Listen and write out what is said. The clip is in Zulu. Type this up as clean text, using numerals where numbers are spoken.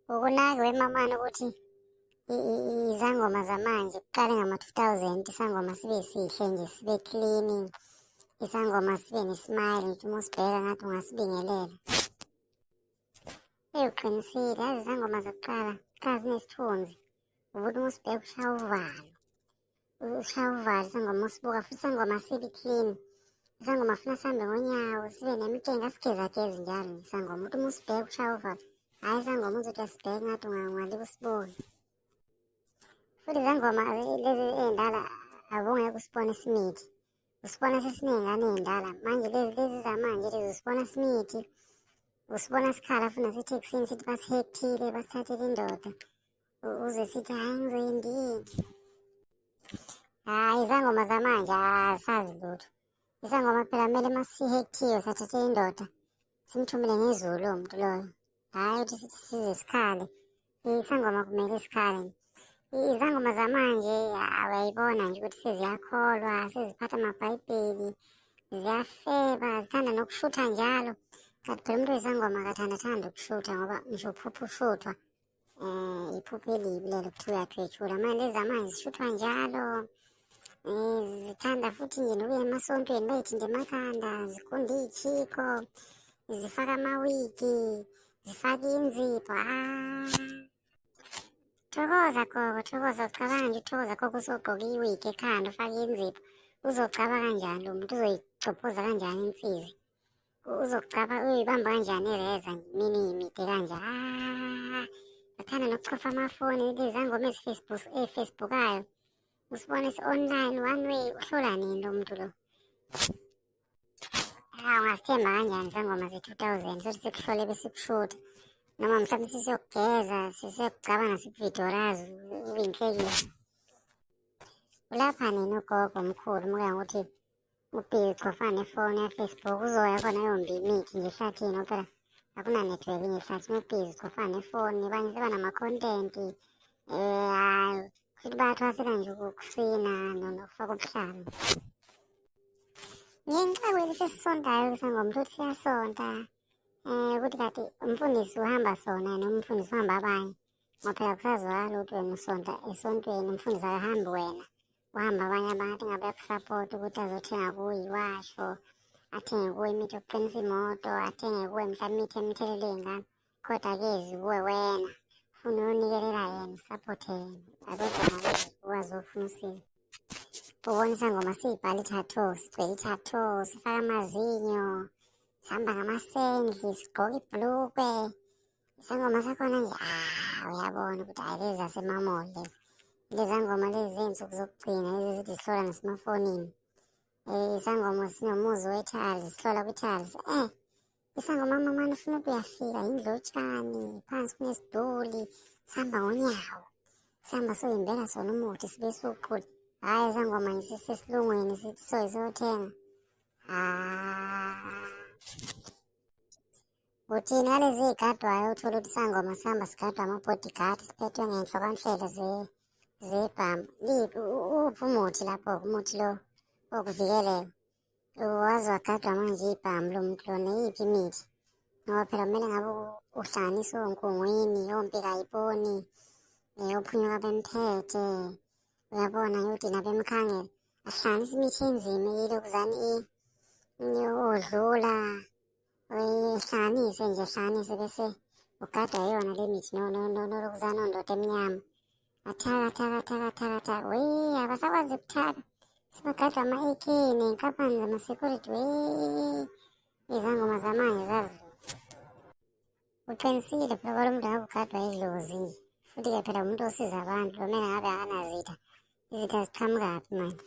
Ukunake wemamane ukuthi izangoma zamanje kuqale ngama-2000, isangoma sibe sihle nje, sibe clean, isangoma sibe ne-smile nje, uma usibheka ngathi ungasibingelela. Eyi, uqinisile, yazi izangoma zakuqala cha zinesithunzi, ubuthi uma usibheka ushaya uvalo, ushaya uvalo isangoma usibuka, futhi isangoma sibi clean. Isangoma funa sihambe ngonyawo, sibe nemitenga, sigezagezi njalo nje isangoma, uthi uma usibheka ushaya uvalo. Hhayi, isangoma uzothi uyasibheka ngathi ungalike usibuke. Futhi izangoma lezi ey'ndala awungeke usibone simithi, usibona sesiney'ngane ey'ndala. Manje lezi zamanje lezi usibona simithi, usibona sikhala futhi nasethekisini sithi basihekthile, basithathele indoda, uze sithi hhayi ngizoyendini. Hhayi, izangoma zamanje asazi lutho. Isangoma phela kumele uma sihekthiwe sathathe indoda simthumele ngezulu lowo muntu loyo, hhayi ukuthi sithi size sikhale. Isangoma kumele sikhale. Izangoma zamanje uyayibona nje ukuthi seziyakholwa, seziphatha amabhayibheli, ziyafeba, zithanda nokushutha njalo. Kanti phela umuntu wesangoma akathandathanda ukushutha, ngoba ngisho uphupha ushuthwa iphupho elibi lelo, kuthiwa uyathwetshula. Manje lezi zamanje zishuthwa njalo, zithanda futhi nje nokuya emasontweni, bayithinte emakhanda, zigunda iy'khikho, zifaka amawigi, zifaka inzipho. Ah, thokoza gogo, thokoza. Ucabanga nje uthokoza gogo usogqoka iwigi ekhanda, ufake inzipho, uzocaba kanjani lo muntu? Uzoyigcophoza kanjani insizi? Uzokucaba uyoyibamba kanjani ireza imini imide kanje? Ah, bathanda nokuchofa amafoni lezangoma ezi-Facebook, ey'facebookayo, usibone si-online one way. Uhlola nini lo muntu lo? Ah, ungasithemba kanjani isangoma se-2000 sothi sikuhlole besikushutha, noma mhlawumbe sisiyokugeza, sisiyokugcaba nasikuvidorazi, ube inhlekile. Ulapha nini ugogo omkhulu? Muke ngokuthi ubhizi uchofa nefoni ya-Facebook, uzoya khona yombi imithi nje ehlathini, ngoba phela akuna-network nje ehlathini. Ubhizi uchofa nefoni, abanye sebanama-content, hhayi futhi bayathwasela nje ukusina nokufaka ubuhlalo. Ngiye ngixakwe sesisontayo isangoma ukuthi siyasonta, ukuthi kade umfundisi uhamba sona noma umfundisi uhamba abanye, ngoba phela kusazwakala ukuthi wena usonta esontweni, umfundisi akahambi wena, uhamba abanye abantu. Engabe yakusapota ukuthi azothenga kuwe iwasho, athenge kuwe imithi yokuqinisa imoto, athenge kuwe mhlawumbe imithi emthelelo ey'ngane, kodwa akezi kuwe wena, ufuna uyonikelela yena, usaphothe yena, kodwa ukwazi ofuna usizo. Ubona isangoma siyibhala i-tattoo, sigcwele i-tattoo, sifaka amazinyo, sihamba ngamasendli, sigqoka ibhulukwe. Isangoma sakhona nje, ah, uyabona ukuthi hhayi lezi zasemamoli lezi, lezi ngoma lezi zey'nsuku zokugcina lezi zithi zihlola nasemafonini. Isangoma sinomuzi we-tiles, sihlola kwi-tiles. Isangoma mamane ufuna ukuthi uyafika indlu yotshani, phansi kunesiduli, sihamba ngonyawo, sihamba soyimbela sona umuthi sibe siwuqula. Hhayi, isangoma nje sisesilungwini sithi soyi siyothenga. Ah, uthini ngalezi ey'gadwayo? Uthole ukuthi isangoma sihamba sigadwa ama-bodyguard, siphethwe ngenhlobanhlelo zebhamu. Liphi, uphi umuthi lapho, umuthi lo wokuvikeleka? Waze wagadwa manje ibhamu lo muntu lona, iyiphi imithi? Ngoba phela kumele ngabe uhlanganisa onkungwini, ompikayiboni, ophunyuka bemphethe, uyabona ukuthi nabemkhangela ahlanganisa imithi enzima ilokuzane odlula uyihlanganise nje, hlanganise bese ugadwa yona le mithi nolokuzana ondoda emnyama, athaka thaka thaka thaka thaka, we abasakwazi ukuthaka, sebagadwa ama-AK ney'nkampani zama-security. We, izangoma zamanje zazilula. Uqinisile phela kwalo muntu ngabe ugadwa idlozi nje, futhi-ke phela umuntu osiza abantu, lomele ngabe akanazitha, izitha ziqhamukaphi manje?